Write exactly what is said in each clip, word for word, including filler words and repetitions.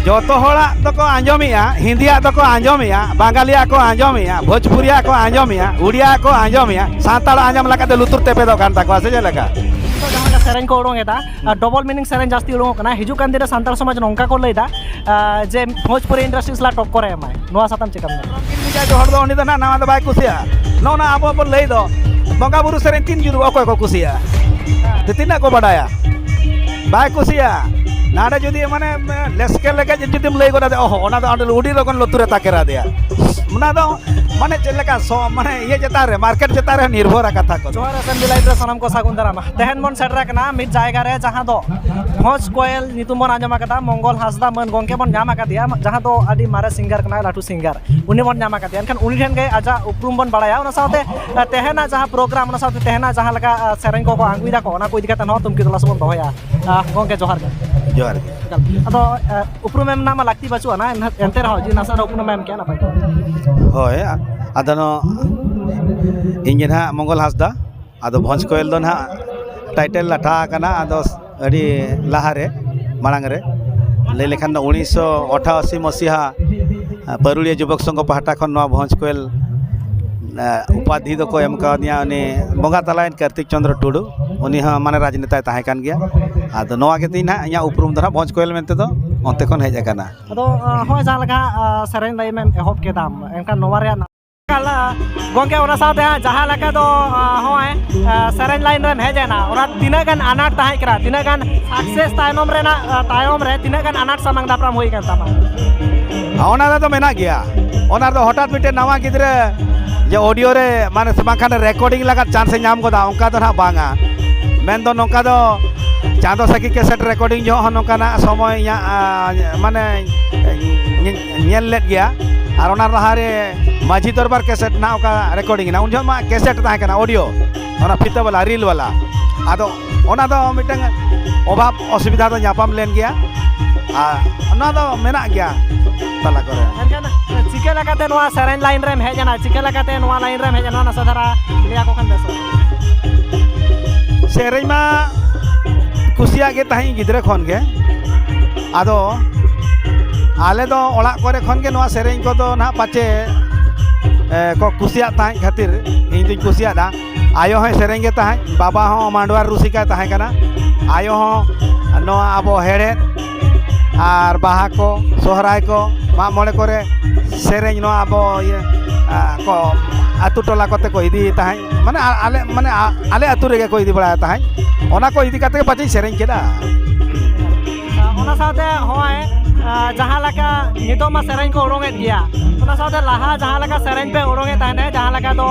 ᱡᱚᱛᱚ ᱦᱚᱲᱟᱜ ᱫᱚᱠᱚ ᱟᱸᱡᱚᱢᱮᱜᱼᱟ, ᱦᱤᱱᱫᱤᱭᱟᱜ ᱫᱚᱠᱚ ᱟᱸᱡᱚᱢᱮᱜᱼᱟ, ᱵᱟᱝᱜᱟᱞᱤᱭᱟᱜ ᱠᱚ ᱟᱸᱡᱚᱢᱮᱜᱼᱟ, ᱵᱷᱳᱡᱽᱯᱩᱨᱤᱭᱟᱜ ᱠᱚ ᱟᱸᱡᱚᱢᱮᱜᱼᱟ, ᱩᱲᱤᱭᱟ ᱠᱚ ᱟᱸᱡᱚᱢᱮᱜᱼᱟ, ᱥᱟᱱᱛᱟᱲ ᱟᱸᱡᱚᱢ ᱞᱮᱠᱟᱛᱮ ᱞᱩᱛᱩᱨ ᱛᱮᱯᱮᱫᱚᱜ ᱠᱟᱱ ᱛᱟᱠᱚᱣᱟ ᱥᱮ ᱪᱮᱫ ᱞᱮᱠᱟ? ᱱᱤᱛᱚᱜ ᱡᱟᱦᱟᱸ ᱞᱮᱠᱟ ᱥᱮᱨᱮᱧ ᱠᱚ ᱩᱰᱩᱝ ᱮᱫᱟ, ᱟᱨ ᱰᱚᱵᱚᱞ ᱢᱤᱱᱤᱝ ᱥᱮᱨᱮᱧ ᱡᱟᱹᱥᱛᱤ ᱩᱰᱩᱝᱚᱜ ᱠᱟᱱᱟ, ᱦᱤᱡᱩᱜ ᱠᱟᱱ ᱫᱤᱱ ᱨᱮ ᱥᱟᱱᱛᱟᱲ ᱥᱚᱢᱟᱡᱽ ᱱᱚᱝᱠᱟ ᱠᱚ ᱞᱟᱹᱭᱫᱟ, ᱟᱨ ᱡᱮ ᱵᱷᱳᱡᱽᱯᱩᱨᱤ ᱤᱱᱰᱟᱥᱴᱨᱤ ᱥᱟᱞᱟᱜ ᱴᱚᱠᱠᱚᱨᱮ ᱮᱢᱟᱭ, ᱱᱚᱣᱟ ᱥᱟᱛᱟᱢ ᱪᱮᱫ ᱞᱮᱠᱟᱢ ᱧᱮᱞᱟ? ᱢᱤᱫ ᱦᱚᱲ ᱫᱚ ᱩᱱᱤ ᱫᱚ ᱱᱟᱦᱟᱜ ᱱᱟᱣᱟ ᱫᱚ ᱵᱟᱭ ᱠᱩᱥᱤᱭᱟᱜᱼᱟ᱾ ᱱᱚᱜᱼᱚ ᱱᱟ ᱟᱵᱚ ᱵᱚᱱ ᱞᱟᱹᱭ ᱫᱚ ᱵᱚᱸᱜᱟ ᱵᱩᱨᱩ ᱥᱮᱨᱮᱧ ᱛᱤᱱ ᱡᱩᱫᱤ ᱚᱠᱚᱭ ᱠᱚ ᱠᱩᱥᱤᱭᱟᱜᱼᱟ? ᱛᱤᱱᱟᱹᱜ ᱠᱚ ᱵᱟᱰᱟᱭᱟ? ᱵᱟᱭ ᱠᱩᱥᱤᱭᱟᱜᱼᱟ᱾ ᱱᱟᱰᱮ ᱡᱩᱫᱤ ᱢᱟᱱᱮ ᱞᱮᱥᱠᱮ ᱞᱮᱠᱟ ᱡᱩᱫᱤᱢ ᱞᱟᱹᱭ ᱜᱚᱫᱟ, ᱚᱦᱚ, ᱚᱱᱟ ᱫᱚ ᱟᱹᱰᱤ ᱞᱚᱜᱚᱱ ᱞᱩᱛᱩᱨ ᱨᱮ ᱛᱟᱠᱮᱨ ᱟᱫᱮᱭᱟ᱾ ᱚᱱᱟ ᱫᱚ ᱢᱟᱱᱮ ᱪᱮᱫ ᱞᱮᱠᱟ ᱥᱚ-, ᱢᱟᱱᱮ ᱤᱭᱟᱹ ᱪᱮᱛᱟᱱ ᱨᱮ, ᱢᱟᱨᱠᱮᱴ ᱪᱮᱛᱟᱱ ᱨᱮ ᱱᱤᱨᱵᱷᱚᱨᱟ ᱠᱟᱛᱷᱟ ᱠᱚ᱾ ᱡᱚᱦᱟᱨ ᱟᱥᱮᱢᱵᱞᱤ ᱞᱟᱭᱤᱱ ᱨᱮ ᱥᱟᱱᱟᱢ ᱠᱚ ᱥᱟᱹᱜᱩᱱ ᱫᱟᱨᱟᱢᱟ᱾ ᱛᱮᱦᱮᱧ ᱵᱚᱱ ᱥᱮᱴᱮᱨ ᱟᱠᱟᱱᱟ ᱢᱤᱫ ᱡᱟᱭᱜᱟ ᱨᱮ, ᱡᱟᱦᱟᱸ ᱫᱚ ᱵᱷᱚᱸᱡᱽ ᱠᱚᱭᱮᱞ ᱧᱩᱛᱩᱢ ᱵᱚᱱ ᱟᱸᱡᱚᱢ ᱟᱠᱟᱫᱟ, ᱢᱚᱝᱜᱚᱞ ᱦᱟᱸᱥᱫᱟ ᱢᱟᱹᱱ ᱜᱚᱢᱠᱮ ᱵᱚᱱ ᱧᱟᱢ ᱟᱠᱟᱫᱮᱭᱟ, ᱡᱟᱦᱟᱸ ᱫᱚ ᱟᱹᱰᱤ ᱢᱟᱨᱮ ᱥᱤᱝᱜᱟᱨ ᱠᱟᱱᱟᱭ, ᱞᱟᱹᱴᱩ ᱥᱤᱝᱜᱟᱨ, ᱩᱱᱤ ᱵᱚᱱ ᱧᱟᱢ ᱟᱠᱟᱫᱮᱭᱟ᱾ ᱮᱱᱠᱷᱟᱱ ᱩᱱᱤ ᱴᱷᱮᱱ ᱜᱮ ᱟᱡᱟᱜ ᱩᱯᱨᱩᱢ ᱵᱚᱱ ᱵᱟᱲᱟᱭᱟ, ᱚᱱᱟ ᱥᱟᱶᱛᱮ, ᱟ, ᱛᱮᱦᱮᱧᱟᱜ ᱡᱟᱦᱟᱸ ᱯᱨᱳᱜᱨᱟᱢ, ᱚᱱᱟ ᱥᱟᱶᱛᱮ ᱛᱮᱦᱮᱧᱟᱜ ᱡᱟᱦᱟᱸ ᱞᱮᱠᱟ, ᱟ, ᱥᱮᱨᱮᱧ ᱠᱚᱠᱚ ᱟᱬᱜᱚᱭᱮᱫᱟ ᱠᱚ, ᱚᱱᱟ ᱠᱚ ᱤᱫᱤ ᱠᱟᱛᱮ ᱦᱚᱸ ᱛᱩᱢᱠᱤ ᱛᱚᱞᱟᱥ ᱵᱚᱱ ᱫᱚᱦᱚᱭᱟ᱾ ᱟ, ᱜᱚᱢᱠᱮ, ᱡᱚᱦᱟᱨ ᱜᱮ᱾ ᱡᱚᱦᱟᱨ ᱜᱮ᱾ ᱮᱠᱟᱞ᱾ ᱟᱫᱚ, ᱟ, ᱩᱯᱨᱩᱢ ᱮᱢ ᱨᱮᱱᱟᱜ ᱢᱟ ᱞᱟᱹᱠᱛᱤ ᱵᱟᱹᱪᱩᱜ ᱟᱱᱟ, ᱮᱱ-, ᱮᱱᱛᱮ ᱨᱮᱦᱚᱸ ᱡᱩᱫᱤ ᱱᱟᱥᱮᱱᱟᱜ ᱩᱯᱨᱩᱢ ᱮᱢ ᱠᱮᱭᱟ, ᱱᱟᱯᱟᱭ ᱠᱚᱜᱼᱟ᱾ ᱦᱳᱭ, ᱟ-, ᱟᱫᱚ ᱱᱚ-, ᱤᱧ ᱜᱮ ᱱᱟᱦᱟᱜ ᱢᱚᱝᱜᱚᱞ ᱦᱟᱸᱥᱫᱟ᱾ ᱟᱫᱚ ᱵᱷᱚᱸᱡᱽ ᱠᱚᱭᱮᱞ ᱫᱚ ᱱᱟᱦᱟᱜ ᱴᱟᱭᱴᱮᱞ ᱞᱟᱴᱷᱟ ᱟᱠᱟᱱᱟ, ᱟᱫᱚ ᱟᱹᱰᱤ ᱞᱟᱦᱟᱨᱮ, ᱢᱟᱲᱟᱝ ᱨᱮ, ᱞᱟᱹᱭ ᱞᱮᱠᱷᱟᱱ ᱫᱚ ᱩᱱᱤᱥᱥᱚ ᱚᱴᱷᱟᱥᱤ ᱢᱚᱥᱤᱦᱟ, ᱟ, ᱯᱟᱹᱨᱩᱲᱤᱭᱟᱹ ᱡᱩᱵᱚᱠ ᱥᱚᱝᱜᱷᱚ ᱯᱟᱦᱴᱟ ᱠᱷᱚᱱ ᱱᱚᱣᱟ ᱵᱷᱚᱸᱡᱽ ᱠᱚᱭᱮᱞ, ᱟ, ᱩᱯᱟᱫᱷᱤ ᱫᱚᱠᱚ ᱮᱢ ᱠᱟᱣᱫᱤᱧᱟ ᱩᱱᱤ ᱵᱚᱸᱜᱟ ᱛᱟᱞᱟᱭᱮᱱ ᱠᱟᱨᱛᱤᱠ ᱪᱚᱸᱫᱽᱨᱚ ᱴᱩᱰᱩ, ᱩᱱᱤ ᱦᱚᱸ ᱢᱟᱱᱮ ᱨᱟᱡᱽᱱᱮᱛᱟᱭ ᱛᱟᱦᱮᱸ ᱠᱟᱱ ᱜᱮᱭᱟ᱾ ᱟᱫᱚ ᱱᱚᱣᱟ ᱜᱮ ᱛᱤᱧ ᱱᱟᱦᱟᱜ ᱤᱧᱟᱹᱜ ᱩᱯᱨᱩᱢ ᱫᱚ ᱱᱟᱦᱟᱜ ᱵᱷᱚᱸᱡᱽ ᱠᱚᱭᱮᱞ ᱢᱮᱱᱛᱮ ᱫᱚ ᱚᱱᱛᱮ ᱠᱷᱚᱱ ᱦᱮᱡ ᱟᱠᱟᱱᱟ᱾ ᱟᱫᱚ, ᱟ, ᱦᱚᱸᱜᱼᱚᱭ ᱡᱟᱦᱟᱸ ᱞᱮᱠᱟ, ᱟ, ᱥᱮᱨᱮᱧ ᱞᱟᱭᱤᱱ ᱮᱢ ᱮᱦᱚᱵ ᱠᱮᱫᱟᱢ, ᱮᱱᱠᱷᱟᱱ ᱱᱚᱣᱟ ᱨᱮᱭᱟᱜ ᱜᱚᱢᱠᱮ, ᱚᱱᱟ ᱥᱟᱶᱛᱮ ᱦᱟᱸᱜ ᱡᱟᱦᱟᱸ ᱞᱮᱠᱟ ᱫᱚ, ᱟ, ᱦᱚᱸᱜᱼᱚᱭ, ᱟ, ᱥᱮᱨᱮᱧ ᱞᱟᱭᱤᱱ ᱨᱮᱢ ᱦᱮᱡ ᱮᱱᱟ, ᱚᱱᱟ ᱛᱤᱱᱟᱹᱜ ᱜᱟᱱ ᱟᱱᱟᱴ ᱛᱟᱦᱮᱸ ᱠᱟᱱᱟ, ᱛᱤᱱᱟᱹᱜ ᱜᱟᱱ ᱥᱟᱠᱥᱮᱥ ᱛᱟᱭᱱᱚᱢ ᱨᱮᱱᱟᱜ, ᱟ, ᱛᱟᱭᱚᱢ ᱨᱮ ᱛᱤᱱᱟᱹᱜ ᱜᱟᱱ ᱟᱱᱟᱴ ᱥᱟᱢᱟᱝ ᱫᱟᱯᱨᱟᱢ ᱦᱩᱭ ᱠᱟᱱ ᱛᱟᱢᱟ? ᱚᱱᱟ ᱨᱮᱫᱚ ᱢᱮᱱᱟᱜ ᱜᱮᱭᱟ᱾ ᱚᱱᱟ ᱨᱮᱫᱚ ᱦᱚᱴᱟᱛ ᱢᱤᱫᱴᱮᱱ ᱱᱟᱣᱟ ᱜᱤᱫᱽᱨᱟᱹ ᱡᱮ ᱚᱰᱤᱭᱳ ᱨᱮ, ᱢᱟᱱᱮ, ᱥᱮ ᱵᱟᱝᱠᱷᱟᱱ ᱨᱮᱠᱚᱨᱰᱤᱝ ᱞᱟᱜᱟᱫ ᱪᱟᱱᱥ ᱮ ᱧᱟᱢ ᱜᱚᱫᱟ, ᱚᱱᱠᱟ ᱫᱚ ᱱᱟᱦᱟᱜ ᱵᱟᱝᱟ᱾ ᱢᱮᱱᱫᱚ ᱱᱚᱝᱠᱟ ᱫᱚ ᱪᱟᱸᱫᱚ ᱥᱟᱹᱠᱷᱤ ᱠᱮᱥᱮᱴ ᱨᱮᱠᱚᱨᱰᱤᱝ ᱡᱚᱦᱚᱜ ᱦᱚᱸ ᱱᱚᱝᱠᱟᱱᱟᱜ ᱥᱚᱢᱚᱭ ᱤᱧᱟᱹᱜ, ᱟ, ᱢᱟᱱᱮ, ᱧᱮ-, ᱧᱮᱞ ᱞᱮᱫ ᱜᱮᱭᱟ᱾ ᱟᱨ ᱚᱱᱟ ᱞᱟᱦᱟᱨᱮ ᱢᱟᱹᱡᱷᱤ ᱫᱚᱨᱵᱟᱨ ᱠᱮᱥᱮᱴ ᱱᱟᱦᱟᱜ ᱚᱠᱟ ᱨᱮᱠᱚᱨᱰᱤᱝ ᱮᱱᱟ, ᱩᱱ ᱡᱚᱦᱚᱜ ᱢᱟ ᱠᱮᱥᱮᱴ ᱛᱟᱦᱮᱸ ᱠᱟᱱᱟ, ᱚᱰᱤᱭᱳ, ᱚᱱᱟ ᱯᱷᱤᱛᱟᱹ ᱵᱟᱞᱟ, ᱨᱤᱞ ᱵᱟᱞᱟ᱾ ᱟᱫᱚ ᱚᱱᱟ ᱫᱚ ᱢᱤᱫᱴᱟᱝ ᱚᱵᱷᱟᱵᱽ ᱚᱥᱩᱵᱤᱫᱷᱟ ᱫᱚ ᱧᱟᱯᱟᱢ ᱞᱮᱱ ᱜᱮᱭᱟ, ᱟᱨ ᱚᱱᱟ ᱫᱚ ᱢᱮᱱᱟᱜ ᱜᱮᱭᱟ ᱛᱟᱞᱟ ᱠᱚᱨᱮ᱾ ᱮᱱᱠᱷᱟᱱ ᱪᱤᱠᱟᱹ ᱞᱮᱠᱟᱛᱮ ᱱᱚᱣᱟ ᱥᱮᱨᱮᱧ ᱞᱟᱭᱤᱱ ᱨᱮᱢ ᱦᱮᱡ ᱮᱱᱟ? ᱪᱤᱠᱟᱹ ᱞᱮᱠᱟᱛᱮ ᱱᱚᱣᱟ ᱞᱟᱭᱤᱱ ᱨᱮᱢ ᱦᱮᱡ ᱮᱱᱟ? ᱱᱟᱥᱮ ᱫᱷᱟᱨᱟ ᱞᱟᱹᱭ ᱟᱠᱚ ᱠᱷᱟᱱ ᱵᱮᱥᱚᱜᱼᱟ᱾ ᱥᱮᱨᱮᱧ ᱢᱟ ᱠᱩᱥᱤᱭᱟᱜ ᱜᱮ ᱛᱟᱦᱮᱸᱫ ᱜᱤᱫᱽᱨᱟᱹ ᱠᱷᱚᱱ ᱜᱮ, ᱟᱫᱚ ᱟᱞᱮ ᱫᱚ ᱚᱲᱟᱜ ᱠᱚᱨᱮ ᱠᱷᱚᱱ ᱜᱮ ᱱᱚᱣᱟ ᱥᱮᱨᱮᱧ ᱠᱚᱫᱚ ᱱᱟᱦᱟᱜ ᱯᱟᱪᱮ, ᱮ, ᱠᱚ ᱠᱩᱥᱤᱭᱟᱜ ᱛᱟᱦᱮᱸᱫ ᱠᱷᱟᱹᱛᱤᱨ ᱤᱧ ᱫᱩᱧ ᱠᱩᱥᱤᱭᱟᱫᱟ᱾ ᱟᱭᱳ ᱦᱚᱸᱭ ᱥᱮᱨᱮᱧ ᱜᱮ ᱛᱟᱦᱮᱸᱫ, ᱵᱟᱵᱟ ᱦᱚᱸ ᱢᱟᱰᱣᱟ ᱨᱩᱥᱤᱠᱟᱭ ᱛᱟᱦᱮᱸ ᱠᱟᱱᱟ᱾ ᱟᱭᱳ ᱦᱚᱸ ᱱᱚᱣᱟ ᱟᱵᱚ ᱦᱮᱲᱦᱮᱫ ᱟᱨ ᱵᱟᱦᱟ ᱠᱚ, ᱥᱚᱦᱨᱟᱭ ᱠᱚ, ᱢᱟᱜ ᱢᱚᱬᱮ ᱠᱚᱨᱮ ᱥᱮᱨᱮᱧ ᱱᱚᱣᱟ ᱟᱵᱚ ᱤᱭᱟᱹ, ᱟ, ᱠᱚ ᱟᱛᱳ ᱴᱚᱞᱟ ᱠᱚᱛᱮ ᱠᱚ ᱤᱫᱤᱭᱮ ᱛᱟᱦᱮᱸᱫ, ᱢᱟᱱᱮ ᱟ-, ᱟᱞᱮ, ᱢᱟᱱᱮ ᱟ-, ᱟᱞᱮ ᱟᱛᱳ ᱨᱮᱜᱮ ᱠᱚ ᱤᱫᱤ ᱵᱟᱲᱟᱭ ᱛᱟᱦᱮᱸᱫ, ᱚᱱᱟ ᱠᱚ ᱤᱫᱤ ᱠᱟᱛᱮ ᱜᱮ ᱯᱟᱪᱮᱧ ᱥᱮᱨᱮᱧ ᱠᱮᱫᱟ᱾ ᱚᱱᱟ ᱥᱟᱶᱛᱮ ᱦᱚᱸᱜᱼᱚᱭ, ᱟ, ᱡᱟᱦᱟᱸ ᱞᱮᱠᱟ ᱱᱤᱛᱚᱜ ᱢᱟ ᱥᱮᱨᱮᱧ ᱠᱚ ᱩᱰᱩᱝᱮᱫ ᱜᱮᱭᱟ, ᱚᱱᱟ ᱥᱟᱶᱛᱮ ᱞᱟᱦᱟ ᱡᱟᱦᱟᱸ ᱞᱮᱠᱟ ᱥᱮᱨᱮᱧ ᱯᱮ ᱩᱰᱩᱝᱮᱫ ᱛᱟᱦᱮᱱᱟ, ᱡᱟᱦᱟᱸ ᱞᱮᱠᱟ ᱫᱚ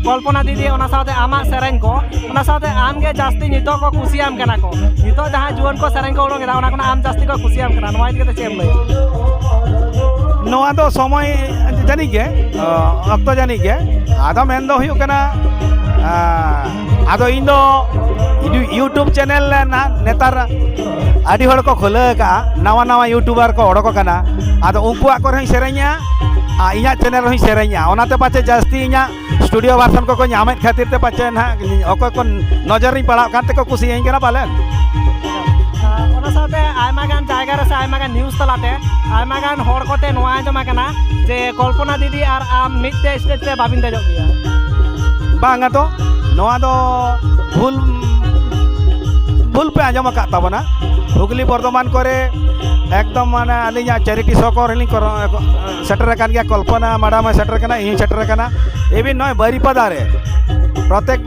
ᱠᱚᱞᱯᱚᱱᱟ ᱫᱤᱫᱤ, ᱚᱱᱟ ᱥᱟᱶᱛᱮ ᱟᱢᱟᱜ ᱥᱮᱨᱮᱧ ᱠᱚ, ᱚᱱᱟ ᱥᱟᱶᱛᱮ ᱟᱢ ᱜᱮ ᱡᱟᱹᱥᱛᱤ ᱱᱤᱛᱚᱜ ᱠᱚ ᱠᱩᱥᱤᱭᱟᱢ ᱠᱟᱱᱟ ᱠᱚ, ᱱᱤᱛᱚᱜ ᱡᱟᱦᱟᱸ ᱡᱩᱣᱟᱹᱱ ᱠᱚ ᱥᱮᱨᱮᱧ ᱠᱚ ᱩᱰᱩᱝᱮᱫᱟ, ᱚᱱᱟ ᱠᱷᱚᱱᱟᱜ ᱟᱢ ᱡᱟᱹᱥᱛᱤ ᱠᱚ ᱠᱩᱥᱤᱭᱟᱢ ᱠᱟᱱᱟ, ᱱᱚᱣᱟ ᱤᱫᱤ ᱠᱟᱛᱮ ᱪᱮᱫ ᱮᱢ ᱞᱟᱹᱭᱟ? ᱱᱚᱣᱟ ᱫᱚ ᱥᱚᱢᱚᱭ ᱡᱟᱹᱱᱤᱡ ᱜᱮ, ᱚ, ᱚᱠᱛᱚ ᱡᱟᱹᱱᱤᱡ ᱜᱮ᱾ ᱟᱫᱚ ᱢᱮᱱ ᱫᱚ ᱦᱩᱭᱩᱜ ᱠᱟᱱᱟ, ᱟ, ᱟᱫᱚ ᱤᱧ ᱫᱚ ᱤᱧ ᱫᱚ YouTube ᱪᱮᱱᱮᱞ ᱨᱮ ᱱᱟ-, ᱱᱮᱛᱟᱨ ᱟᱹᱰᱤ ᱦᱚᱲ ᱠᱚ ᱠᱷᱩᱞᱟᱹᱣ ᱟᱠᱟᱫᱼᱟ, ᱱᱟᱣᱟ ᱱᱟᱣᱟ YouTuber ᱠᱚ ᱚᱰᱚᱠ ᱟᱠᱟᱱᱟ᱾ ᱟᱫᱚ ᱩᱱᱠᱩᱣᱟᱜ ᱠᱚᱨᱮ ᱦᱚᱸᱧ ᱥᱮᱨᱮᱧᱟ ᱟᱨ ᱤᱧᱟᱹᱜ ᱪᱮᱱᱮᱞ ᱨᱮᱦᱚᱸᱧ ᱥᱮᱨᱮᱧᱟ᱾ ᱚᱱᱟᱛᱮ ᱯᱟᱪᱮ ᱡᱟᱹᱥᱛᱤ ᱤᱧᱟᱹᱜ ᱥᱴᱩᱰᱤᱭᱳ ᱵᱷᱟᱨᱥᱚᱱ ᱠᱚᱠᱚ ᱧᱟᱢᱮᱫ ᱠᱷᱟᱹᱛᱤᱨ ᱛᱮ ᱯᱟᱪᱮ ᱱᱟᱦᱟᱜ ᱚᱠᱚᱭ ᱠᱚ ᱱᱚᱡᱚᱨ ᱨᱤᱧ ᱯᱟᱲᱟᱜ ᱠᱟᱱ ᱛᱮᱠᱚ ᱠᱩᱥᱤᱭᱟᱹᱧ ᱠᱟᱱᱟ ᱯᱟᱞᱮᱱ᱾ ᱚᱱᱟ ᱥᱟᱶᱛᱮ ᱟᱭᱢᱟ ᱜᱟᱱ ᱡᱟᱭᱜᱟ ᱨᱮ ᱥᱮ ᱟᱭᱢᱟ ᱜᱟᱱ ᱱᱤᱭᱩᱡᱽ ᱛᱟᱞᱟᱛᱮ ᱟᱭᱢᱟ ᱜᱟᱱ ᱦᱚᱲ ᱠᱚᱛᱮ ᱱᱚᱣᱟ ᱟᱸᱡᱚᱢ ᱟᱠᱟᱱᱟ ᱡᱮ ᱠᱚᱞᱯᱚᱱᱟ ᱫᱤᱫᱤ ᱟᱨ ᱟᱢ ᱢᱤᱫᱴᱮᱡ ᱥᱴᱮᱡᱽ ᱨᱮ ᱵᱟᱵᱤᱱ ᱫᱮᱡᱚᱜ ᱜᱮᱭᱟ᱾ ᱵᱟᱝ, ᱟᱫᱚ ᱱᱚᱣᱟ ᱫᱚ ᱵᱷᱩᱞ, ᱵᱷᱩᱞ ᱯᱮ ᱟᱸᱡᱚᱢ ᱟᱠᱟᱫ ᱛᱟᱵᱚᱱᱟ᱾ ᱦᱩᱜᱽᱞᱤ ᱵᱚᱨᱫᱷᱚᱢᱟᱱ ᱠᱚᱨᱮ ᱮᱠᱫᱚᱢ ᱢᱟᱱᱮ ᱟᱹᱞᱤᱧᱟᱜ ᱪᱮᱨᱤᱴᱤ ᱥᱳ ᱠᱚᱨᱮ ᱞᱤᱧ ᱠᱚᱨᱟᱣ, ᱥᱮᱴᱮᱨ ᱟᱠᱟᱱ ᱜᱮᱭᱟ᱾ ᱠᱚᱞᱯᱚᱱᱟ ᱢᱟᱰᱟᱢ ᱦᱚᱸᱭ ᱥᱮᱴᱮᱨ ᱟᱠᱟᱱᱟ, ᱤᱧ ᱦᱚᱸᱧ ᱥᱮᱴᱮᱨ ᱟᱠᱟᱱᱟ᱾ ᱤᱵᱷᱤᱱ ᱱᱚᱜᱼᱚᱭ ᱵᱟᱹᱨᱤᱯᱟᱫᱟ ᱨᱮ ᱯᱨᱚᱛᱮᱠ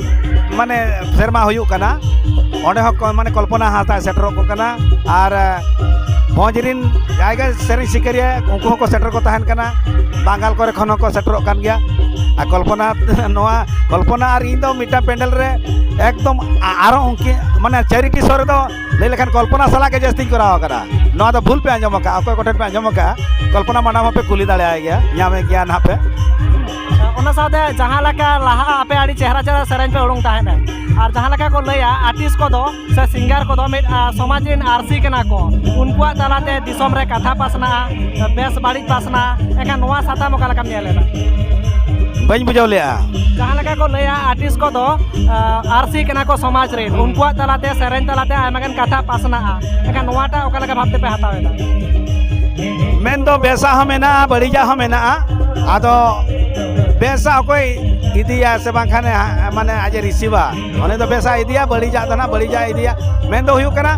ᱢᱟᱱᱮ ᱥᱮᱨᱢᱟ ᱦᱩᱭᱩᱜ ᱠᱟᱱᱟ, ᱚᱸᱰᱮ ᱦᱚᱸ ᱠᱚ-, ᱢᱟᱱᱮ ᱠᱚᱞᱯᱚᱱᱟ ᱦᱟᱸᱥᱫᱟ ᱥᱮᱴᱮᱨᱚᱜ ᱠᱟᱱᱟ᱾ ᱟᱨ ᱵᱷᱚᱸᱡᱽ ᱨᱤᱱ ᱡᱟᱦᱟᱸᱭ ᱜᱮ ᱥᱮᱨᱮᱧ ᱥᱤᱠᱟᱹᱨᱤᱭᱟᱹ, ᱩᱱᱠᱩ ᱦᱚᱸᱠᱚ ᱥᱮᱴᱮᱨ ᱠᱚ ᱛᱟᱦᱮᱱ ᱠᱟᱱᱟ, ᱵᱟᱝᱜᱟᱞ ᱠᱚᱨᱮ ᱠᱷᱚᱱ ᱦᱚᱸᱠᱚ ᱥᱮᱴᱮᱨᱚᱜ ᱠᱟᱱ ᱜᱮᱭᱟ᱾ ᱟᱨ ᱠᱚᱞᱯᱚᱱᱟ ᱱᱚᱣᱟ ᱠᱚᱞᱯᱚᱱᱟ ᱟᱨ ᱤᱧ ᱫᱚ ᱢᱤᱫᱴᱟᱝ ᱯᱮᱱᱰᱮᱞ ᱨᱮ ᱮᱠᱫᱚᱢ ᱟ-, ᱟᱨᱚ ᱩᱱᱠᱤᱱ ᱢᱟᱱᱮ ᱪᱮᱨᱤᱴᱤ ᱥᱳ ᱨᱮᱫᱚ ᱞᱟᱹᱭ ᱞᱮᱠᱷᱟᱱ ᱠᱚᱞᱯᱚᱱᱟ ᱥᱟᱞᱟᱜ ᱜᱮ ᱡᱟᱹᱥᱛᱤᱧ ᱠᱚᱨᱟᱣ ᱟᱠᱟᱫᱟ᱾ ᱱᱚᱣᱟ ᱫᱚ ᱵᱷᱩᱞ ᱯᱮ ᱟᱸᱡᱚᱢ ᱟᱠᱟᱫᱼᱟ, ᱚᱠᱚᱭ ᱠᱚᱴᱷᱮᱱ ᱯᱮ ᱟᱸᱡᱚᱢ ᱟᱠᱟᱫᱼᱟ, ᱠᱚᱞᱯᱚᱱᱟ ᱢᱟᱰᱟᱢ ᱦᱚᱸᱯᱮ ᱠᱩᱞᱤ ᱫᱟᱲᱮᱭᱟᱭ ᱜᱮᱭᱟ, ᱧᱟᱢᱮ ᱜᱮᱭᱟ ᱱᱟᱦᱟᱜ ᱯᱮ᱾ ᱚᱱᱟ ᱥᱟᱶᱛᱮ ᱡᱟᱦᱟᱸ ᱞᱮᱠᱟ ᱞᱟᱦᱟ ᱟᱯᱮ ᱟᱹᱰᱤ ᱪᱮᱦᱨᱟ ᱪᱮᱦᱨᱟ ᱥᱮᱨᱮᱧ ᱯᱮ ᱩᱰᱩᱝ ᱛᱟᱦᱮᱸᱱᱟ, ᱟᱨ ᱡᱟᱦᱟᱸ ᱞᱮᱠᱟ ᱠᱚ ᱞᱟᱹᱭᱟ ᱟᱨᱴᱤᱥᱴ ᱠᱚᱫᱚ ᱥᱮ ᱥᱤᱝᱜᱟᱨ ᱠᱚᱫᱚ ᱢᱤᱫ, ᱟ, ᱥᱚᱢᱟᱡᱽ ᱨᱮᱱ ᱟᱹᱨᱥᱤ ᱠᱟᱱᱟ ᱠᱚ, ᱩᱱᱠᱩᱣᱟᱜ ᱛᱟᱞᱟᱛᱮ ᱫᱤᱥᱚᱢ ᱨᱮ ᱠᱟᱛᱷᱟ ᱯᱟᱥᱱᱟᱜᱼᱟ, ᱵᱮᱥ ᱵᱟᱹᱲᱤᱡ ᱯᱟᱥᱱᱟᱜᱼᱟ᱾ ᱮᱱᱠᱷᱟᱱ ᱱᱚᱣᱟ ᱥᱟᱛᱟᱢ ᱚᱠᱟ ᱞᱮᱠᱟᱢ ᱧᱮᱞ ᱮᱫᱟ? ᱵᱟᱹᱧ ᱵᱩᱡᱷᱟᱹᱣ ᱞᱮᱜᱼᱟ᱾ ᱡᱟᱦᱟᱸ ᱞᱮᱠᱟ ᱠᱚ ᱞᱟᱹᱭᱟ ᱟᱨᱴᱤᱥᱴ ᱠᱚᱫᱚ, ᱟ, ᱟᱹᱨᱥᱤ ᱠᱟᱱᱟ ᱠᱚ ᱥᱚᱢᱟᱡᱽ ᱨᱮᱱ, ᱩᱱᱠᱩᱣᱟᱜ ᱛᱟᱞᱟᱛᱮ ᱥᱮᱨᱮᱧ ᱛᱟᱞᱟᱛᱮ ᱟᱭᱢᱟ ᱜᱟᱱ ᱠᱟᱛᱷᱟ ᱯᱟᱥᱱᱟᱜᱼᱟ᱾ ᱮᱱᱠᱷᱟᱱ ᱱᱚᱣᱟᱴᱟᱜ ᱚᱠᱟ ᱞᱮᱠᱟ ᱵᱷᱟᱵᱽ ᱛᱮᱯᱮ ᱦᱟᱛᱟᱣ ᱮᱫᱟ? ᱫᱚ ᱵᱮᱥᱟᱜ ᱦᱚᱸ ᱢᱮᱱᱟᱜᱼᱟ, ᱵᱟᱹᱲᱤᱡᱟᱜ ᱦᱚᱸ ᱢᱮᱱᱟᱜᱼᱟ᱾ ᱟᱫᱚ ᱵᱮᱥᱟᱜ ᱚᱠᱚᱭ ᱤᱫᱤᱭᱟ ᱥᱮ ᱵᱟᱝᱠᱷᱟᱱᱮ ᱦᱟ-, ᱢᱟᱱᱮ ᱟᱡ ᱮ ᱨᱤᱥᱤᱵᱷᱟ, ᱩᱱᱤ ᱫᱚ ᱵᱮᱥᱟᱜ ᱤᱫᱤᱭᱟ, ᱵᱟᱹᱲᱤᱡᱟᱜ ᱫᱚ ᱱᱟᱜ ᱵᱟᱹᱲᱤᱡᱟᱜ ᱤᱫᱤᱭᱟ᱾ ᱢᱮᱱ ᱫᱚ ᱦᱩᱭᱩᱜ ᱠᱟᱱᱟ,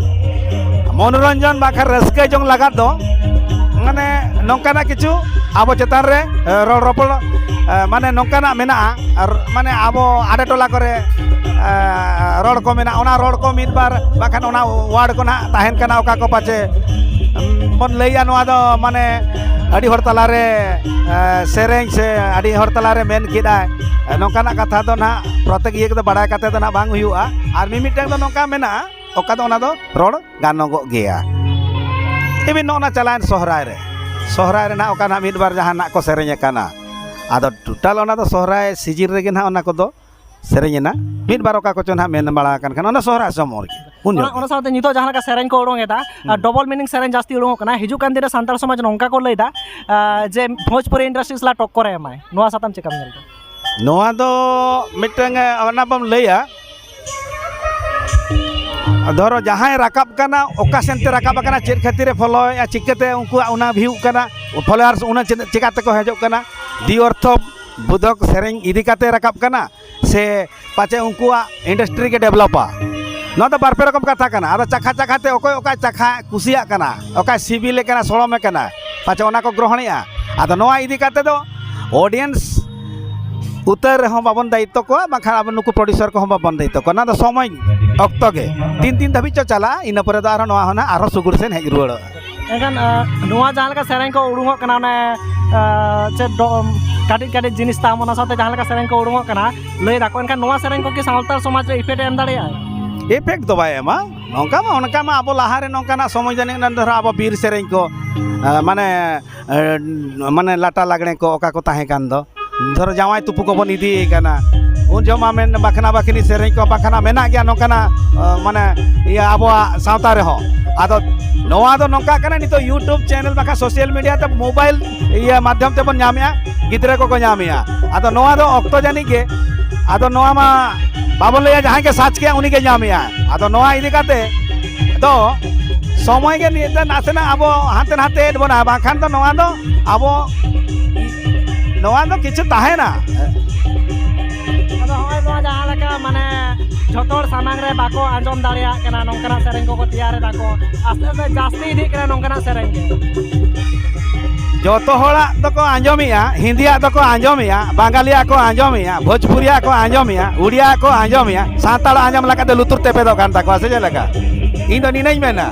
ᱢᱚᱱᱳᱨᱚᱧᱡᱚᱱ ᱵᱟᱝᱠᱷᱟᱱ ᱨᱟᱹᱥᱠᱟᱹ ᱡᱚᱝ ᱞᱟᱜᱟᱫ ᱫᱚ ᱢᱟᱱᱮ ᱱᱚᱝᱠᱟᱱᱟᱜ ᱠᱤᱪᱷᱩ ᱟᱵᱚ ᱪᱮᱛᱟᱱ ᱨᱮ, ᱮ, ᱨᱚᱲ ᱨᱚᱯᱚᱲ, ᱮ, ᱢᱟᱱᱮ ᱱᱚᱝᱠᱟᱱᱟᱜ ᱢᱮᱱᱟᱜᱼᱟ, ᱟᱨ ᱢᱟᱱᱮ ᱟᱵᱚ ᱟᱰᱮ ᱴᱚᱞᱟ ᱠᱚᱨᱮ, ᱮ, ᱨᱚᱲ ᱠᱚ ᱢᱮᱱᱟᱜᱼᱟ, ᱚᱱᱟ ᱨᱚᱲ ᱠᱚ ᱢᱤᱫ ᱵᱟᱨ ᱵᱟᱝᱠᱷᱟᱱ ᱚᱱᱟ ᱣᱟᱨᱰ ᱠᱚ ᱱᱟᱦᱟᱜ ᱛᱟᱦᱮᱱ ᱠᱟᱱᱟ, ᱚᱠᱟ ᱠᱚ ᱯᱟᱪᱮ, ᱩᱢ, ᱵᱚᱱ ᱞᱟᱹᱭᱟ ᱱᱚᱣᱟ ᱫᱚ ᱢᱟᱱᱮ ᱟᱹᱰᱤ ᱦᱚᱲ ᱛᱟᱞᱟᱨᱮ, ᱮ, ᱥᱮᱨᱮᱧ ᱥᱮ ᱟᱹᱰᱤ ᱦᱚᱲ ᱛᱟᱞᱟᱨᱮ ᱢᱮᱱ ᱠᱮᱫᱟᱭ, ᱮ, ᱱᱚᱝᱠᱟᱱᱟᱜ ᱠᱟᱛᱷᱟ ᱫᱚ ᱱᱟᱦᱟᱜ ᱯᱨᱚᱛᱮᱠ ᱤᱭᱟᱹ ᱠᱚᱫᱚ ᱵᱟᱲᱟᱭ ᱠᱟᱛᱮ ᱫᱚ ᱱᱟᱦᱟᱜ ᱵᱟᱝ ᱦᱩᱭᱩᱜᱼᱟ᱾ ᱟᱨ ᱢᱤᱢᱤᱫᱴᱟᱝ ᱫᱚ ᱱᱚᱝᱠᱟ ᱢᱮᱱᱟᱜᱼᱟ, ᱚᱠᱟ ᱫᱚ ᱚᱱᱟ ᱫᱚ ᱨᱚᱲ ᱜᱟᱱᱚᱜᱚᱜ ᱜᱮᱭᱟ᱾ ᱤᱵᱤᱱ ᱱᱚᱜᱼᱚ ᱱᱟ ᱪᱟᱞᱟᱣᱮᱱ ᱥᱚᱦᱨᱟᱭ ᱨᱮ, ᱥᱚᱦᱨᱟᱭ ᱨᱮ ᱱᱟᱦᱟᱜ ᱚᱠᱟ ᱱᱟᱦᱟᱜ ᱢᱤᱫ ᱵᱟᱨ ᱡᱟᱦᱟᱱᱟᱜ ᱠᱚ ᱥᱮᱨᱮᱧ ᱟᱠᱟᱱᱟ, ᱟᱫᱚ ᱴᱳᱴᱟᱞ ᱚᱱᱟ ᱫᱚ ᱥᱚᱦᱨᱟᱭ ᱥᱤᱡᱤᱱ ᱨᱮᱜᱮ ᱱᱟᱦᱟᱜ ᱚᱱᱟ ᱠᱚᱫᱚ ᱥᱮᱨᱮᱧ ᱮᱱᱟ᱾ ᱢᱤᱫ ᱵᱟᱨ ᱚᱠᱟ ᱠᱚᱪᱚ ᱱᱟᱦᱟᱜ ᱢᱮᱱ ᱵᱟᱲᱟ ᱟᱠᱟᱱ ᱠᱷᱟᱱ ᱚᱱᱟ ᱥᱚᱦᱨᱟᱭ ᱥᱚᱢᱚᱭ ᱨᱮᱜᱮ, ᱩᱱ ᱚᱱᱟ, ᱡᱚᱦᱚᱜ ᱚᱱᱟ ᱜᱮ᱾ ᱥᱟᱶᱛᱮ ᱱᱤᱛᱚᱜ ᱡᱟᱦᱟᱸ ᱞᱮᱠᱟ ᱥᱮᱨᱮᱧ ᱠᱚ ᱩᱰᱩᱝ ᱮᱫᱟ, ᱦᱩᱸ᱾ ᱰᱚᱵᱚᱞ ᱢᱤᱱᱤᱝ ᱥᱮᱨᱮᱧ ᱡᱟᱹᱥᱛᱤ ᱩᱰᱩᱝᱚᱜ ᱠᱟᱱᱟ᱾ ᱦᱤᱡᱩᱜ ᱠᱟᱱ ᱫᱤᱱ ᱨᱮ ᱥᱟᱱᱛᱟᱲ ᱥᱚᱢᱟᱡᱽ ᱱᱚᱝᱠᱟ ᱠᱚ ᱞᱟᱹᱭ ᱮᱫᱟ, ᱟᱸ, ᱡᱮ ᱵᱷᱳᱡᱽᱯᱩᱨᱤ ᱤᱱᱰᱟᱥᱴᱨᱤ ᱥᱟᱞᱟᱜ ᱴᱚᱠᱠᱚᱨᱮ ᱮᱢᱟᱭ᱾ ᱱᱚᱣᱟ ᱥᱟᱛᱟᱢ ᱪᱮᱠᱟᱢ ᱧᱮᱞ ᱮᱫᱟ? ᱱᱚᱣᱟ ᱫᱚ ᱢᱤᱫᱴᱟᱝ, ᱮ, ᱚᱱᱟ ᱵᱚᱱ ᱞᱟᱹᱭᱟ, ᱫᱷᱚᱨᱚ ᱡᱟᱦᱟᱸᱭ ᱨᱟᱠᱟᱵ ᱠᱟᱱᱟ, ᱚᱠᱟ ᱥᱮᱱ ᱛᱮ ᱨᱟᱠᱟᱵ ᱟᱠᱟᱱᱟ, ᱪᱮᱫ ᱠᱷᱟᱹᱛᱤᱨ ᱮ ᱯᱷᱚᱞᱳᱭᱮᱫᱼᱟ, ᱪᱤᱠᱟᱹᱛᱮ ᱩᱱᱠᱩᱣᱟᱜ ᱚᱱᱟ ᱵᱷᱤᱭᱩᱜ ᱠᱟᱱᱟ, ᱯᱷᱚᱞᱳᱣᱟᱨᱥ ᱚᱱᱟ ᱪᱮᱫ, ᱪᱮᱠᱟ ᱛᱮᱠᱚ ᱦᱤᱡᱩᱜ ᱠᱟᱱᱟ, ᱫᱤ ᱚᱨᱛᱷᱚ ᱵᱳᱫᱷᱚᱠ ᱥᱮᱨᱮᱧ ᱤᱫᱤ ᱠᱟᱛᱮ ᱨᱟᱠᱟᱵ ᱠᱟᱱᱟ, ᱥᱮ ᱯᱟᱪᱮ ᱩᱱᱠᱩᱣᱟᱜ ᱤᱱᱰᱟᱥᱴᱨᱤ ᱜᱮ ᱰᱮᱵᱷᱞᱚᱯᱟ? ᱱᱚᱣᱟ ᱫᱚ ᱵᱟᱨ ᱯᱮ ᱨᱚᱠᱚᱢ ᱠᱟᱛᱷᱟ ᱠᱟᱱᱟ᱾ ᱟᱫᱚ ᱪᱟᱠᱷᱟ ᱪᱟᱠᱷᱟ ᱛᱮ ᱚᱠᱚᱭ ᱚᱠᱟ ᱪᱟᱠᱷᱟ ᱠᱩᱥᱤᱭᱟᱜ ᱠᱟᱱᱟ, ᱚᱠᱟᱭ ᱥᱤᱵᱤᱞᱮ ᱠᱟᱱᱟ, ᱥᱚᱲᱚᱢᱮ ᱠᱟᱱᱟ, ᱯᱟᱪᱮ ᱚᱱᱟ ᱠᱚ ᱜᱨᱚᱦᱚᱬᱮᱜᱼᱟ᱾ ᱟᱫᱚ ᱱᱚᱣᱟ ᱤᱫᱤ ᱠᱟᱛᱮ ᱫᱚ ᱚᱰᱤᱭᱮᱱᱥ ᱩᱛᱟᱹᱨ ᱨᱮᱦᱚᱸ ᱵᱟᱵᱚᱱ ᱫᱟᱭᱤᱛᱛᱚ ᱠᱚᱣᱟ, ᱵᱟᱝᱠᱷᱟᱱ ᱟᱵᱚ ᱱᱩᱠᱩ ᱯᱨᱚᱰᱭᱩᱥᱟᱨ ᱠᱚᱦᱚᱸ ᱵᱟᱵᱚᱱ ᱫᱟᱭᱤᱛᱛᱚ ᱠᱚᱣᱟ᱾ ᱚᱱᱟ ᱫᱚ ᱥᱚᱢᱚᱭ ᱚᱠᱛᱚ ᱜᱮ, ᱛᱤᱱ ᱫᱤᱱ ᱫᱷᱟᱹᱵᱤᱡ ᱪᱚ ᱪᱟᱞᱟᱜᱼᱟ, ᱤᱱᱟᱹ ᱯᱚᱨᱮ ᱫᱚ ᱟᱨᱦᱚᱸ ᱱᱚᱣᱟ ᱦᱚᱸ ᱱᱟᱜ ᱟᱨᱦᱚᱸ ᱥᱩᱜᱩᱲ ᱥᱮᱱ ᱦᱮᱡ ᱨᱩᱣᱟᱹᱲᱚᱜᱼᱟ᱾ ᱮᱱᱠᱷᱟᱱ, ᱟᱸ, ᱱᱚᱣᱟ ᱡᱟᱦᱟᱸ ᱞᱮᱠᱟ ᱥᱮᱨᱮᱧ ᱠᱚ ᱩᱰᱩᱝᱚᱜ ᱠᱟᱱᱟ, ᱚᱱᱮ, ᱟᱸ, ᱪᱮᱫ ᱫᱚ, ᱠᱟᱹᱴᱤᱡ ᱠᱟᱹᱴᱤᱡ ᱡᱤᱱᱤᱥ ᱛᱟᱢ, ᱚᱱᱟ ᱥᱟᱶᱛᱮ ᱡᱟᱦᱟᱸ ᱞᱮᱠᱟ ᱥᱮᱨᱮᱧ ᱠᱚ ᱩᱰᱩᱝᱚᱜ ᱠᱟᱱᱟ, ᱞᱟᱹᱭ ᱫᱟᱠᱚ, ᱮᱱᱠᱷᱟᱱ ᱱᱚᱣᱟ ᱥᱮᱨᱮᱧ ᱠᱚ ᱠᱤ ᱥᱟᱱᱛᱟᱲ ᱥᱚᱢᱟᱡᱽ ᱨᱮ ᱤᱯᱷᱮᱠᱴ ᱮ ᱮᱢ ᱫᱟᱲᱮᱭᱟᱜᱼᱟ? ᱤᱯᱷᱮᱠᱴ ᱫᱚ ᱵᱟᱭ ᱮᱢᱟ᱾ ᱱᱚᱝᱠᱟ ᱢᱟ, ᱚᱱᱠᱟ ᱢᱟ ᱟᱵᱚ ᱞᱟᱦᱟᱨᱮ ᱱᱚᱝᱠᱟᱱᱟᱜ ᱥᱚᱢᱚᱭ ᱡᱟᱹᱱᱤᱡ ᱚᱱᱟ ᱫᱷᱚᱨᱚ ᱟᱵᱚ ᱵᱤᱨ ᱥᱮᱨᱮᱧ ᱠᱚ, ᱟᱸ, ᱢᱟᱱᱮ, ᱟᱸ, ᱢᱟᱱᱮ ᱞᱟᱴᱟ ᱞᱟᱜᱽᱬᱮ ᱠᱚ ᱚᱠᱟ ᱠᱚ ᱛᱟᱦᱮᱸ ᱠᱟᱱ ᱫᱚ, ᱫᱷᱚᱨᱚ ᱡᱟᱶᱟᱭ ᱛᱩᱯᱩ ᱠᱚᱵᱚᱱ ᱤᱫᱤᱭᱮ ᱠᱟᱱᱟ, ᱩᱱ ᱡᱚᱦᱚᱜ ᱢᱟ ᱢᱮᱱ ᱵᱟᱠᱷᱱᱟ ᱵᱟᱠᱷᱱᱤ ᱥᱮᱨᱮᱧ ᱠᱚ ᱵᱟᱠᱷᱱᱟ ᱢᱮᱱᱟᱜ ᱜᱮᱭᱟ, ᱱᱚᱝᱠᱟᱱᱟᱜ, ᱟᱸ, ᱢᱟᱱᱮ ᱤᱭᱟᱹ ᱟᱵᱚᱣᱟᱜ ᱥᱟᱶᱛᱟ ᱨᱮᱦᱚᱸ᱾ ᱟᱫᱚ ᱱᱚᱣᱟ ᱫᱚ ᱱᱚᱝᱠᱟ ᱠᱟᱱᱟ, ᱱᱤᱛᱚᱜ YouTube ᱪᱮᱱᱮᱞ ᱵᱟᱠᱷᱟᱱ ᱥᱳᱥᱟᱞ ᱢᱤᱰᱤᱭᱟ ᱛᱮ ᱢᱳᱵᱟᱭᱤᱞ ᱤᱭᱟᱹ ᱢᱟᱫᱽᱫᱷᱚᱢ ᱛᱮᱵᱚᱱ ᱧᱟᱢᱮᱜᱼᱟ, ᱜᱤᱫᱽᱨᱟᱹ ᱠᱚᱠᱚ ᱧᱟᱢᱮᱜᱼᱟ᱾ ᱟᱫᱚ ᱱᱚᱣᱟ ᱫᱚ ᱚᱠᱛᱚ ᱡᱟᱹᱱᱤᱡ ᱜᱮ, ᱟᱫᱚ ᱱᱚᱣᱟ ᱢᱟ ᱵᱟᱵᱚᱱ ᱞᱟᱹᱭᱟ ᱡᱟᱦᱟᱸᱭ ᱜᱮ ᱥᱟᱨᱪ ᱠᱮᱜᱼᱟ ᱩᱱᱤ ᱜᱮ ᱧᱟᱢᱮᱜᱼᱟ᱾ ᱟᱫᱚ ᱱᱚᱣᱟ ᱤᱫᱤ ᱠᱟᱛᱮ ᱫᱚ ᱥᱚᱢᱚᱭ ᱜᱮ ᱱᱤᱛᱚᱜ ᱱᱟᱥᱮᱱᱟᱜ ᱟᱵᱚ ᱦᱟᱱᱛᱮ ᱱᱟᱛᱮ ᱮᱫ ᱵᱚᱱᱟ, ᱵᱟᱝᱠᱷᱟᱱ ᱫᱚ ᱱᱚᱣᱟ ᱫᱚ ᱟᱵᱚ, ᱱᱚᱣᱟ ᱫᱚ ᱠᱤᱪᱷᱩ ᱛᱟᱦᱮᱱᱟ᱾ ᱟᱫᱚ ᱦᱚᱸᱜᱼᱚᱭ ᱱᱚᱣᱟ ᱡᱟᱦᱟᱸ ᱞᱮᱠᱟ ᱢᱟᱱᱮ ᱡᱷᱚᱛᱚ ᱦᱚᱲ ᱥᱟᱢᱟᱝ ᱨᱮ ᱵᱟᱠᱚ ᱟᱸᱡᱚᱢ ᱫᱟᱲᱮᱭᱟᱜ ᱠᱟᱱᱟ, ᱱᱚᱝᱠᱟᱱᱟᱜ ᱥᱮᱨᱮᱧ ᱠᱚᱠᱚ ᱛᱮᱭᱟᱨ ᱮᱫᱟ ᱠᱚ, ᱟᱥᱛᱮ ᱟᱥᱛᱮ ᱡᱟᱹᱥᱛᱤ ᱤᱫᱤᱜ ᱠᱟᱱᱟ ᱱᱚᱝᱠᱟᱱᱟᱜ ᱥᱮᱨᱮᱧ ᱜᱮ᱾ ᱡᱚᱛᱚ ᱦᱚᱲᱟᱜ ᱫᱚᱠᱚ ᱟᱸᱡᱚᱢᱮᱜᱼᱟ, ᱦᱤᱱᱫᱤᱭᱟᱜ ᱫᱚᱠᱚ ᱟᱸᱡᱚᱢᱮᱜᱼᱟ, ᱵᱟᱝᱜᱟᱞᱤᱭᱟᱜ ᱠᱚ ᱟᱸᱡᱚᱢᱮᱜᱼᱟ, ᱵᱷᱳᱡᱽᱯᱩᱨᱤᱭᱟᱜ ᱠᱚ ᱟᱸᱡᱚᱢᱮᱜᱼᱟ, ᱩᱲᱤᱭᱟᱜ ᱠᱚ ᱟᱸᱡᱚᱢᱮᱜᱼᱟ, ᱥᱟᱱᱛᱟᱲ ᱟᱸᱡᱚᱢ ᱞᱮᱠᱟᱛᱮ ᱞᱩᱛᱩᱨ ᱛᱮᱯᱮᱫᱚᱜ ᱠᱟᱱ ᱛᱟᱠᱚᱣᱟ, ᱥᱮ ᱪᱮᱫ ᱞᱮᱠᱟ? ᱤᱧ ᱫᱚ ᱱᱤᱱᱟᱹᱧ ᱢᱮᱱᱟ᱾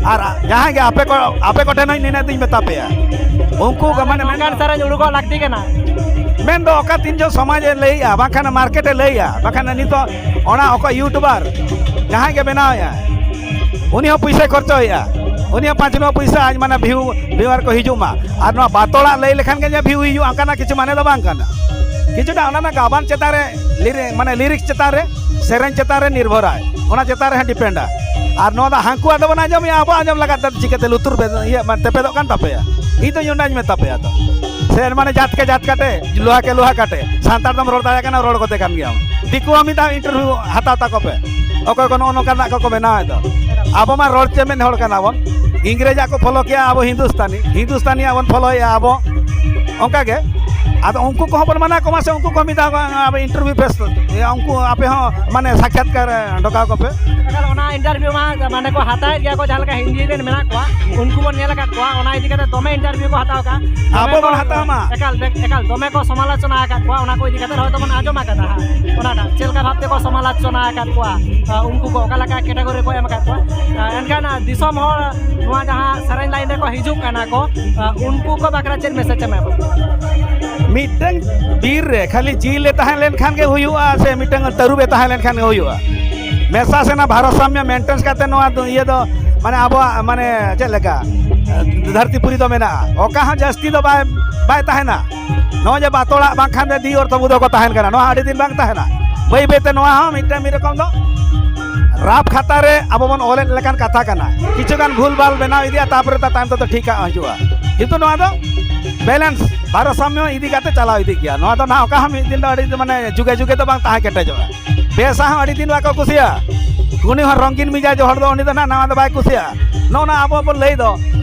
ᱟᱨ ᱡᱟᱦᱟᱸᱭ ᱜᱮ ᱟᱯᱮ ᱠᱚ, ᱟᱯᱮ ᱠᱚᱴᱷᱮᱱ ᱦᱚᱸ ᱱᱤᱱᱟᱹᱜ ᱫᱩᱧ ᱢᱮᱛᱟ ᱯᱮᱭᱟ, ᱩᱱᱠᱩ ᱜᱮ ᱢᱟᱱᱮ ᱱᱚᱝᱠᱟᱱ ᱢᱮᱱᱫᱚ, ᱥᱮᱨᱮᱧ ᱩᱰᱩᱠᱚᱜ ᱞᱟᱹᱠᱛᱤ ᱠᱟᱱᱟ᱾ ᱢᱮᱱᱫᱚ ᱚᱠᱟ ᱛᱤᱱ ᱡᱚᱦᱚᱜ ᱥᱚᱢᱟᱡᱽ ᱮ ᱞᱟᱹᱭᱮᱜᱼᱟ, ᱵᱟᱝᱠᱷᱟᱱ ᱢᱟᱨᱠᱮᱴ ᱮ ᱞᱟᱹᱭᱮᱜᱼᱟ, ᱵᱟᱝᱠᱷᱟᱱ ᱱᱤᱛᱚᱜ ᱚᱱᱟ ᱚᱠᱚᱭ ᱭᱩᱴᱩᱵᱟᱨ ᱡᱟᱦᱟᱸᱭ ᱜᱮ ᱵᱮᱱᱟᱣᱮᱜᱼᱟ, ᱩᱱᱤ ᱦᱚᱸ ᱯᱩᱭᱥᱟᱹᱭ ᱠᱷᱚᱨᱪᱚᱭᱮᱜᱼᱟ, ᱩᱱᱤ ᱦᱚᱸ ᱯᱟᱸᱪ ᱱᱚᱣᱟ ᱯᱩᱭᱥᱟᱹ ᱟᱡ ᱢᱟᱱᱮ ᱵᱷᱤᱭᱩ, ᱵᱷᱤᱭᱩᱣᱟᱨ ᱠᱚ ᱦᱤᱡᱩᱜ ᱢᱟ᱾ ᱟᱨ ᱱᱚᱣᱟ ᱵᱟᱛᱚᱲᱟᱜ ᱞᱟᱹᱭ ᱞᱮᱠᱷᱟᱱ ᱜᱮ ᱡᱮ ᱵᱷᱤᱭᱩ ᱦᱤᱡᱩᱜᱼᱟ, ᱚᱱᱠᱟᱱᱟᱜ ᱠᱤᱪᱷᱩ ᱢᱟᱱᱮ ᱫᱚ ᱵᱟᱝ ᱠᱟᱱᱟ᱾ ᱠᱤᱪᱷᱩᱴᱟ ᱚᱱᱟ ᱨᱮᱱᱟᱜ ᱜᱟᱵᱟᱱ ᱪᱮᱛᱟᱱ ᱨᱮ, ᱞᱤᱨᱤ-, ᱢᱟᱱᱮ ᱞᱤᱨᱤᱠᱥ ᱪᱮᱛᱟᱱ ᱨᱮ, ᱥᱮᱨᱮᱧ ᱪᱮᱛᱟᱱ ᱨᱮ ᱱᱤᱨᱵᱷᱚᱨᱟᱭ, ᱚᱱᱟ ᱪᱮᱛᱟᱱ ᱨᱮ ᱦᱟᱸᱜ ᱰᱤᱯᱮᱱᱰᱟ᱾ ᱟᱨ ᱱᱚᱣᱟ ᱫᱚ ᱦᱟᱹᱱᱠᱩᱣᱟᱜ ᱫᱚᱵᱚᱱ ᱟᱸᱡᱚᱢᱮᱜᱼᱟ, ᱟᱵᱚ ᱟᱸᱡᱚᱢ ᱞᱟᱜᱟᱫ ᱫᱚ ᱪᱤᱠᱟᱹᱛᱮ ᱞᱩᱛᱩᱨ ᱵᱮ-, ᱤᱭᱟᱹ, ᱢᱟᱱᱮ ᱛᱮᱯᱮᱫᱚᱜ ᱠᱟᱱ ᱛᱟᱯᱮᱭᱟ? ᱤᱧ ᱫᱚ ᱚᱱᱟᱧ ᱢᱮᱛᱟ ᱯᱮᱭᱟ ᱛᱚ᱾ ᱥᱮ ᱢᱟᱱᱮ ᱡᱟᱛ ᱠᱮ ᱡᱟᱛ ᱠᱟᱴᱮ, ᱞᱳᱦᱟ ᱠᱮ ᱞᱳᱦᱟ ᱠᱟᱴᱮ, ᱥᱟᱱᱛᱟᱲ ᱫᱚᱢ ᱨᱚᱲ ᱫᱟᱲᱮᱭᱟᱜ ᱠᱟᱱᱟ, ᱨᱚᱲ ᱠᱚᱛᱮ ᱠᱟᱱ ᱜᱮᱭᱟᱢ᱾ ᱫᱤᱠᱩ ᱦᱚᱸ ᱢᱤᱫ ᱫᱷᱟᱣ ᱤᱱᱴᱟᱨᱵᱷᱤᱭᱩ ᱦᱟᱛᱟᱣ ᱛᱟᱠᱚ ᱯᱮ, ᱚᱠᱚᱭ ᱠᱚ ᱱᱚᱜᱼᱚ ᱱᱚᱝᱠᱟᱱᱟᱜ ᱠᱚᱠᱚ ᱵᱮᱱᱟᱣᱮᱫ ᱫᱚ᱾ ᱟᱵᱚ ᱢᱟ ᱨᱚᱲ ᱪᱮᱢᱮᱫ ᱦᱚᱲ ᱠᱟᱱᱟ ᱵᱚᱱ, ᱤᱝᱨᱮᱡᱟᱜ ᱠᱚ ᱯᱷᱚᱞᱳ ᱠᱮᱜᱼᱟ, ᱟᱵᱚ ᱦᱤᱱᱫᱩᱥᱛᱟᱱᱤ, ᱦᱤᱱᱫᱩᱥᱛᱟᱱᱤᱭᱟᱜ ᱵᱚᱱ ᱯᱷᱚᱞᱳᱭᱮᱜᱼᱟ ᱟᱵᱚ, ᱚᱱᱠᱟ ᱜᱮ᱾ ᱟᱫᱚ ᱩᱱᱠᱩ ᱠᱚᱦᱚᱸ ᱵᱚᱱ ᱢᱟᱱᱟ ᱠᱚᱢᱟ ᱥᱮ, ᱩᱱᱠᱩ ᱠᱚ ᱢᱤᱫ ᱫᱷᱟᱣ ᱟᱵᱚ ᱤᱱᱴᱟᱨᱵᱷᱤᱭᱩ ᱯᱮᱥ, ᱩᱱᱠᱩ ᱟᱯᱮ ᱦᱚᱸ ᱢᱟᱱᱮ ᱥᱟᱠᱷᱭᱟᱛᱠᱟᱨ ᱰᱚᱠᱟᱣ ᱠᱚᱯᱮ᱾ ᱮᱠᱟᱞ, ᱚᱱᱟ ᱤᱱᱴᱟᱨᱵᱷᱤᱭᱩ ᱢᱟ ᱢᱟᱱᱮ ᱠᱚ ᱦᱟᱛᱟᱣᱮᱫ ᱜᱮᱭᱟ ᱠᱚ, ᱡᱟᱦᱟᱸ ᱞᱮᱠᱟ ᱦᱤᱱᱫᱤ ᱨᱮᱱ ᱢᱮᱱᱟᱜ ᱠᱚᱣᱟ, ᱩᱱᱠᱩ ᱵᱚᱱ ᱧᱮᱞ ᱟᱠᱟᱫ ᱠᱚᱣᱟ, ᱚᱱᱟ ᱤᱫᱤ ᱠᱟᱛᱮ ᱫᱚᱢᱮ ᱤᱱᱴᱟᱨᱵᱷᱤᱭᱩ ᱠᱚ ᱦᱟᱛᱟᱣ ᱠᱟᱜᱼᱟ᱾ ᱫᱚᱢᱮ ᱟᱵᱚ ᱠᱚ, ᱵᱚᱱ ᱦᱟᱛᱟᱣ ᱢᱟ᱾ ᱮᱠᱟᱞ, ᱮᱠᱟᱞ, ᱫᱚᱢᱮ ᱠᱚ ᱥᱚᱢᱟᱞᱳᱪᱚᱱᱟ ᱟᱠᱟᱫ ᱠᱚᱣᱟ, ᱚᱱᱟ ᱠᱚ ᱤᱫᱤ ᱠᱟᱛᱮ ᱦᱚᱭᱛᱚ ᱵᱚᱱ ᱟᱸᱡᱚᱢ ᱟᱠᱟᱫᱟ ᱦᱟᱸᱜ, ᱚᱱᱟᱴᱟᱜ ᱪᱮᱫ ᱞᱮᱠᱟ ᱵᱷᱟᱵ ᱛᱮᱠᱚ ᱥᱚᱢᱟᱞᱳᱪᱚᱱᱟ ᱟᱠᱟᱫ ᱠᱚᱣᱟ, ᱟᱸ, ᱩᱱᱠᱩ ᱠᱚ ᱚᱠᱟ ᱞᱮᱠᱟ ᱠᱮᱴᱟᱜᱚᱨᱤ ᱨᱮᱠᱚ ᱮᱢ ᱟᱠᱟᱫ ᱠᱚᱣᱟ᱾ ᱟᱸ, ᱮᱱᱠᱷᱟᱱ, ᱟᱸ, ᱫᱤᱥᱚᱢ ᱦᱚᱲ ᱱᱚᱣᱟ ᱡᱟᱦᱟᱸ ᱥᱮᱨᱮᱧ ᱞᱟᱭᱤᱱ ᱨᱮᱠᱚ ᱦᱤᱡᱩᱜ ᱠᱟᱱᱟ ᱠᱚ, ᱟᱸ, ᱩᱱᱠᱩ ᱠᱚ ᱵᱟᱠᱷᱨᱟ ᱪᱮᱫ ᱢᱮᱥᱮᱡᱽ ᱮᱢ ᱮᱢᱟ? ᱢᱤᱫᱴᱟᱝ ᱵᱤᱨ ᱨᱮ ᱠᱷᱟᱹᱞᱤ ᱡᱤᱞ ᱮ ᱛᱟᱦᱮᱸ ᱞᱮᱱᱠᱷᱟᱱ ᱜᱮ ᱦᱩᱭᱩᱜᱼᱟ, ᱥᱮ ᱢᱤᱫᱴᱟᱝ ᱛᱟᱹᱨᱩᱵ ᱮ ᱛᱟᱦᱮᱸ ᱞᱮᱱᱠᱷᱟᱱ ᱜᱮ ᱦᱩᱭᱩᱜᱼᱟ? ᱢᱮᱥᱟ ᱥᱮᱱᱟ ᱵᱷᱟᱨᱥᱟᱢᱭᱚ ᱢᱮᱱᱴᱮᱱᱥ ᱠᱟᱛᱮ ᱱᱚᱣᱟ ᱫᱚ, ᱤᱭᱟᱹ ᱫᱚ ᱢᱟᱱᱮ ᱟᱵᱚᱣᱟᱜ ᱢᱟᱱᱮ ᱪᱮᱫ ᱞᱮᱠᱟ ᱫᱷᱟᱹᱨᱛᱤ ᱯᱩᱨᱤ ᱫᱚ ᱢᱮᱱᱟᱜᱼᱟ, ᱚᱠᱟ ᱦᱚᱸ ᱡᱟᱹᱥᱛᱤ ᱫᱚ ᱵᱟᱭ, ᱵᱟᱭ ᱛᱟᱦᱮᱱᱟ᱾ ᱱᱚᱜᱼᱚᱭ ᱡᱮ ᱵᱟᱛᱚᱲᱟᱜ ᱵᱟᱝᱠᱷᱟᱱ ᱫᱚ ᱫᱤ ᱚᱨᱛᱷᱚ ᱵᱩᱫᱷᱚ ᱠᱚ ᱛᱟᱦᱮᱱ ᱠᱟᱱᱟ, ᱱᱚᱣᱟ ᱟᱹᱰᱤ ᱫᱤᱱ ᱵᱟᱝ ᱛᱟᱦᱮᱱᱟ᱾ ᱵᱟᱹᱭ ᱵᱟᱹᱭ ᱛᱮ ᱱᱚᱣᱟ ᱦᱚᱸ ᱢᱤᱫᱴᱟᱝ ᱢᱤᱫ ᱨᱚᱠᱚᱢ ᱫᱚ ᱨᱟᱯ ᱠᱷᱟᱛᱟ ᱨᱮ ᱟᱵᱚ ᱵᱚᱱ ᱚᱞᱮᱫ ᱞᱮᱠᱟᱱ ᱠᱟᱛᱷᱟ ᱠᱟᱱᱟ᱾ ᱠᱤᱪᱷᱩ ᱜᱟᱱ ᱵᱷᱩᱞ ᱵᱷᱟᱞ ᱵᱮᱱᱟᱣ ᱤᱫᱤᱜᱼᱟ, ᱛᱟᱯᱚᱨᱮ ᱛᱟ-, ᱛᱟᱭᱚᱢ ᱛᱮᱫᱚ ᱴᱷᱤᱠ ᱦᱤᱡᱩᱜᱼᱟ᱾ ᱠᱤᱱᱛᱩ ᱱᱚᱣᱟ ᱫᱚ ᱵᱮᱞᱮᱱᱥ, ᱵᱷᱟᱨᱥᱟᱢᱭᱚ ᱤᱫᱤ ᱠᱟᱛᱮ ᱪᱟᱞᱟᱣ ᱤᱫᱤᱜ ᱜᱮᱭᱟ᱾ ᱱᱚᱣᱟ ᱫᱚ ᱱᱟᱦᱟᱜ ᱚᱠᱟ ᱦᱚᱸ ᱢᱤᱫ ᱫᱤᱱ ᱫᱚ ᱟᱹᱰᱤ ᱢᱟᱱᱮ ᱡᱩᱜᱮ ᱡᱩᱜᱮ ᱫᱚ ᱵᱟᱝ ᱛᱟᱦᱮᱸ ᱠᱮᱴᱮᱡᱚᱜᱼᱟ᱾ ᱵᱮᱥᱟ ᱦᱚᱸ ᱟᱹᱰᱤ ᱫᱤᱱ ᱵᱟᱠᱚ ᱠᱩᱥᱤᱭᱟᱜᱼᱟ᱾ ᱩᱱᱤ ᱦᱚᱸ ᱨᱚᱝᱜᱤᱱ ᱢᱤᱡᱟᱡᱽ ᱦᱚᱲ ᱫᱚ, ᱩᱱᱤ ᱫᱚ ᱱᱟᱦᱟᱜ ᱱᱟᱣᱟ ᱫᱚ ᱵᱟᱭ ᱠᱩᱥᱤᱭᱟᱜᱼᱟ᱾ ᱱᱚᱜᱼᱚ ᱱᱟ ᱟᱵᱚ ᱵᱚᱱ ᱞᱟᱹᱭ ᱫᱚ,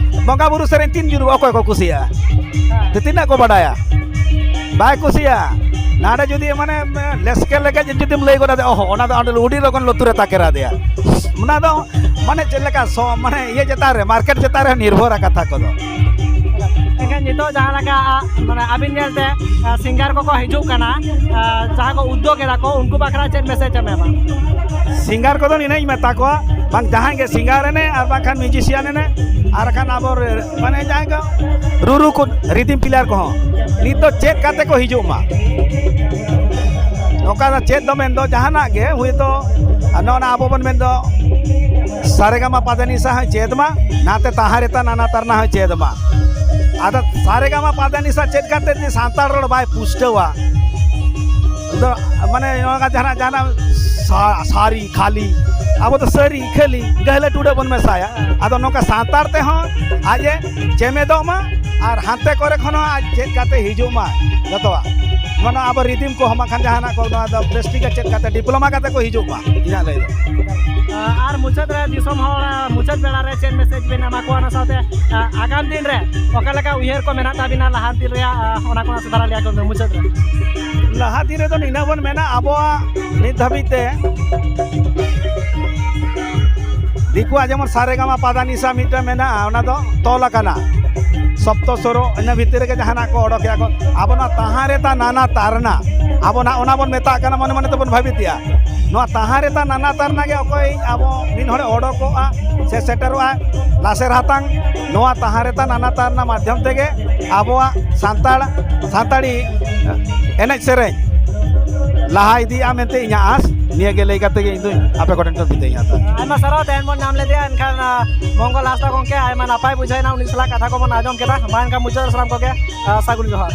ᱵᱚᱸᱜᱟ ᱵᱩᱨᱩ ᱥᱮᱨᱮᱧ ᱛᱤᱱ ᱡᱩᱨᱩᱜᱼᱟ, ᱚᱠᱚᱭ ᱠᱚ ᱠᱩᱥᱤᱭᱟᱜᱼᱟ? ᱛᱚ ᱛᱤᱱᱟᱹᱜ ᱠᱚ ᱵᱟᱰᱟᱭᱟ? ᱵᱟᱭ ᱠᱩᱥᱤᱭᱟᱜᱼᱟ᱾ ᱱᱟᱰᱮ ᱡᱩᱫᱤ ᱢᱟᱱᱮ ᱞᱮᱥᱠᱮ ᱞᱮᱠᱟ ᱡᱩᱫᱤᱢ ᱞᱟᱹᱭ ᱜᱚᱫᱟ, ᱚᱦᱚ, ᱚᱱᱟ ᱫᱚ ᱟᱹᱰᱤ ᱞᱚᱜᱚᱱ ᱞᱩᱛᱩᱨ ᱨᱮ ᱛᱟᱠᱮᱨ ᱟᱫᱮᱭᱟ᱾ ᱚᱱᱟ ᱫᱚ ᱢᱟᱱᱮ ᱪᱮᱫ ᱞᱮᱠᱟ ᱥᱚ-, ᱢᱟᱱᱮ ᱤᱭᱟᱹ ᱪᱮᱛᱟᱱ ᱨᱮ, ᱢᱟᱨᱠᱮᱴ ᱪᱮᱛᱟᱱ ᱨᱮ ᱱᱤᱨᱵᱷᱚᱨᱟ ᱠᱟᱛᱷᱟ ᱠᱚᱫᱚ᱾ ᱮᱱᱠᱷᱟᱱ ᱱᱤᱛᱚᱜ ᱡᱟᱦᱟᱸ ᱞᱮᱠᱟ, ᱟ, ᱢᱟᱱᱮ ᱟᱹᱵᱤᱱ ᱧᱮᱞᱛᱮ, ᱟ, ᱥᱤᱝᱜᱟᱨ ᱠᱚᱠᱚ ᱦᱤᱡᱩᱜ ᱠᱟᱱᱟ, ᱟ, ᱡᱟᱦᱟᱸ ᱠᱚ ᱩᱫᱽᱫᱳᱜᱽ ᱮᱫᱟ ᱠᱚ, ᱩᱱᱠᱩ ᱵᱟᱠᱷᱨᱟ ᱪᱮᱫ ᱢᱮᱥᱮᱡᱽ ᱮᱢ ᱮᱢᱟ? ᱥᱤᱝᱜᱟᱨ ᱠᱚᱫᱚ ᱱᱤᱱᱟᱹᱧ ᱢᱮᱛᱟ ᱠᱚᱣᱟ, ᱵᱟᱝ ᱡᱟᱦᱟᱸᱭ ᱜᱮ ᱥᱤᱝᱜᱟᱨ ᱮᱱᱮᱡ ᱟᱨ ᱵᱟᱝᱠᱷᱟᱱ ᱢᱤᱭᱩᱡᱤᱥᱤᱭᱟᱱ ᱮᱱᱮᱡ ᱟᱨ ᱠᱷᱟᱱ ᱟᱵᱚ ᱨᱮ-, ᱢᱟᱱᱮ ᱡᱟᱦᱟᱸᱭ ᱠᱚ ᱨᱩᱨᱩ ᱠᱚ, ᱨᱤᱫᱤᱢ ᱯᱞᱮᱭᱟᱨ ᱠᱚᱦᱚᱸ ᱱᱤᱛ ᱫᱚ ᱪᱮᱫ ᱠᱟᱛᱮ ᱠᱚ ᱦᱤᱡᱩᱜ ᱢᱟ᱾ ᱱᱚᱝᱠᱟ ᱫᱚ ᱪᱮᱫ ᱫᱚ ᱢᱮᱱᱫᱚ ᱡᱟᱦᱟᱱᱟᱜ ᱜᱮ ᱦᱳᱭᱛᱳ, ᱟᱨ ᱱᱚᱜᱼᱚ ᱱᱟ ᱟᱵᱚ ᱵᱚᱱ ᱢᱮᱱᱫᱚ ᱥᱟᱨᱮᱜᱟᱢᱟ ᱯᱟᱫᱟᱱᱤᱥᱟ ᱦᱚᱸᱭ ᱪᱮᱫ ᱢᱟ, ᱱᱟᱛᱮ ᱛᱟᱦᱟᱨᱮᱛᱟ ᱱᱟᱱᱟ ᱛᱟᱨᱱᱟ ᱦᱚᱸᱭ ᱪᱮᱫ ᱢᱟ᱾ ᱟᱫᱚ ᱥᱟᱨᱮᱜᱟᱢᱟ ᱯᱟᱫᱟᱱᱤᱥᱟ ᱪᱮᱫ ᱠᱟᱛᱮ ᱡᱩᱫᱤ ᱥᱟᱱᱛᱟᱲ ᱨᱚᱲ ᱵᱟᱭ ᱯᱩᱥᱴᱟᱹᱣᱟ, ᱫᱚ ᱢᱟᱱᱮ ᱱᱚᱣᱟ ᱡᱟᱦᱟᱱᱟᱜ, ᱡᱟᱦᱟᱱᱟᱜ ᱥᱟ-, ᱥᱟᱹᱨᱤ ᱠᱷᱟᱹᱞᱤ ᱟᱵᱚ ᱫᱚ ᱥᱟᱹᱨᱤ ᱠᱷᱟᱹᱞᱤ ᱜᱟᱹᱦᱞᱟᱹ ᱴᱩᱰᱟᱹᱜ ᱵᱚᱱ ᱢᱮᱥᱟᱭᱟ᱾ ᱟᱫᱚ ᱱᱚᱝᱠᱟ ᱥᱟᱱᱛᱟᱲ ᱛᱮᱦᱚᱸ ᱟᱡ ᱮ ᱪᱮᱢᱮᱫᱚᱜ ᱢᱟ ᱟᱨ ᱦᱟᱱᱛᱮ ᱠᱚᱨᱮ ᱠᱷᱚᱱ ᱦᱚᱸ ᱟᱡ ᱪᱮᱫ ᱠᱟᱛᱮ ᱦᱤᱡᱩᱜ ᱢᱟ ᱡᱚᱛᱚᱣᱟᱜ᱾ ᱢᱟᱱᱮ ᱟᱵᱚ ᱨᱤᱫᱤᱢ ᱠᱚᱦᱚᱸ ᱵᱟᱝᱠᱷᱟᱱ ᱡᱟᱦᱟᱱᱟᱜ ᱠᱚ ᱱᱚᱣᱟ ᱫᱚ ᱵᱮᱥ ᱴᱷᱤᱠ ᱪᱮᱫ ᱠᱟᱛᱮ ᱰᱤᱯᱞᱳᱢᱟ ᱠᱟᱛᱮ ᱠᱚ ᱦᱤᱡᱩᱜ ᱢᱟ, ᱤᱧᱟᱹᱜ ᱞᱟᱹᱭ ᱫᱚ᱾ ᱟᱨ ᱢᱩᱪᱟᱹᱫ ᱨᱮ ᱫᱤᱥᱚᱢ ᱦᱚᱲ, ᱢᱩᱪᱟᱹᱫ ᱵᱮᱲᱟ ᱨᱮ ᱪᱮᱫ ᱢᱮᱥᱮᱡᱽ ᱵᱮᱱ ᱮᱢᱟ ᱠᱚᱣᱟ? ᱚᱱᱟ ᱥᱟᱶᱛᱮ, ᱟ, ᱟᱜᱟᱢ ᱫᱤᱱ ᱨᱮ ᱚᱠᱟ ᱞᱮᱠᱟ ᱩᱭᱦᱟᱹᱨ ᱠᱚ ᱢᱮᱱᱟᱜ ᱛᱟᱵᱤᱱᱟ ᱞᱟᱦᱟᱱᱛᱤ ᱨᱮᱭᱟᱜ, ᱟ, ᱚᱱᱟ ᱠᱚ ᱱᱟᱥᱮ ᱫᱷᱟᱨᱟ ᱞᱟᱹᱭ ᱟᱠᱚ ᱵᱮᱱ ᱢᱩᱪᱟᱹᱫ ᱨᱮ᱾ ᱞᱟᱦᱟ ᱫᱤᱱ ᱨᱮᱫᱚ ᱱᱤᱱᱟᱹᱜ ᱵᱚᱱ ᱢᱮᱱᱟ, ᱟᱵᱚᱣᱟᱜ ᱱᱤᱛ ᱫᱷᱟᱹᱵᱤᱡ ᱛᱮ ᱫᱤᱠᱩᱣᱟᱜ ᱡᱮᱢᱚᱱ ᱥᱟᱨᱮᱜᱟᱢᱟ ᱯᱟᱫᱟᱱᱤᱥᱟ ᱢᱤᱫᱴᱟᱝ ᱢᱮᱱᱟᱜᱼᱟ, ᱚᱱᱟ ᱫᱚ ᱛᱚᱞ ᱟᱠᱟᱱᱟ ᱥᱚᱯᱛᱚ ᱥᱚᱨᱚ, ᱤᱱᱟᱹ ᱵᱷᱤᱛᱤᱨ ᱨᱮᱜᱮ ᱡᱟᱦᱟᱱᱟᱜ ᱠᱚ ᱚᱰᱚᱠᱮᱜᱼᱟ ᱠᱚ᱾ ᱟᱵᱚ ᱱᱚᱣᱟ ᱛᱟᱦᱟᱸ ᱨᱮ ᱛᱟ ᱱᱟᱱᱟ ᱛᱟᱨᱱᱟ, ᱟᱵᱚ ᱱᱟᱜ ᱚᱱᱟ ᱵᱚᱱ ᱢᱮᱛᱟᱜ ᱠᱟᱱᱟ, ᱢᱚᱱᱮ ᱢᱚᱱᱮ ᱛᱮᱵᱚᱱ ᱵᱷᱟᱹᱵᱤᱛᱮᱜᱼᱟ᱾ ᱱᱚᱣᱟ ᱛᱟᱦᱟᱸ ᱨᱮ ᱛᱟ ᱱᱟᱱᱟ ᱛᱟᱨᱱᱟ ᱜᱮ ᱚᱠᱚᱭ ᱟᱵᱚ ᱢᱤᱫ ᱦᱚᱲᱮ ᱚᱰᱚᱠᱚᱜᱼᱟ ᱥᱮ ᱥᱮᱴᱮᱨᱚᱜᱼᱟ ᱞᱟᱥᱮᱨ ᱦᱟᱛᱟᱝ, ᱱᱚᱣᱟ ᱛᱟᱦᱟᱸ ᱨᱮ ᱛᱟ ᱱᱟᱱᱟ ᱛᱟᱨᱱᱟ ᱢᱟᱫᱽᱫᱷᱚᱢ ᱛᱮᱜᱮ ᱟᱵᱚᱣᱟᱜ ᱥᱟᱱᱛᱟᱲ, ᱥᱟᱱᱛᱟᱲᱤ ᱮᱱᱮᱡ ᱥᱮᱨᱮᱧ ᱞᱟᱦᱟ ᱤᱫᱤᱜᱼᱟ ᱢᱮᱱᱛᱮ ᱤᱧᱟᱹᱜ ᱟᱸᱥ᱾ ᱱᱤᱭᱟᱹ ᱜᱮ ᱞᱟᱹᱭ ᱠᱟᱛᱮ ᱜᱮ ᱤᱧ ᱫᱚᱧ ᱟᱯᱮ ᱠᱚᱴᱷᱮᱱ ᱠᱷᱚᱱ ᱵᱤᱫᱟᱹᱭ ᱤᱧ ᱦᱟᱛᱟᱣᱟ᱾ ᱟᱭᱢᱟ ᱥᱟᱨᱦᱟᱣ, ᱛᱮᱦᱮᱧ ᱵᱚᱱ ᱧᱟᱢ ᱞᱮᱫᱮᱭᱟ᱾ ᱮᱱᱠᱷᱟᱱ, ᱟ, ᱢᱚᱝᱜᱚᱞ ᱦᱟᱸᱥᱫᱟ ᱜᱚᱢᱠᱮ, ᱟᱭᱢᱟ ᱱᱟᱯᱟᱭ ᱵᱩᱡᱷᱟᱹᱣ ᱮᱱᱟ ᱩᱱᱤ ᱥᱟᱞᱟᱜ ᱠᱟᱛᱷᱟ ᱠᱚᱵᱚᱱ ᱟᱸᱡᱚᱢ ᱠᱮᱫᱟ᱾ ᱢᱟ ᱮᱱᱠᱷᱟᱱ ᱢᱩᱪᱟᱹᱫ ᱨᱮ ᱥᱟᱱᱟᱢ ᱠᱚᱜᱮ, ᱟ, ᱥᱟᱹᱜᱩᱱ ᱡᱚᱦᱟᱨ᱾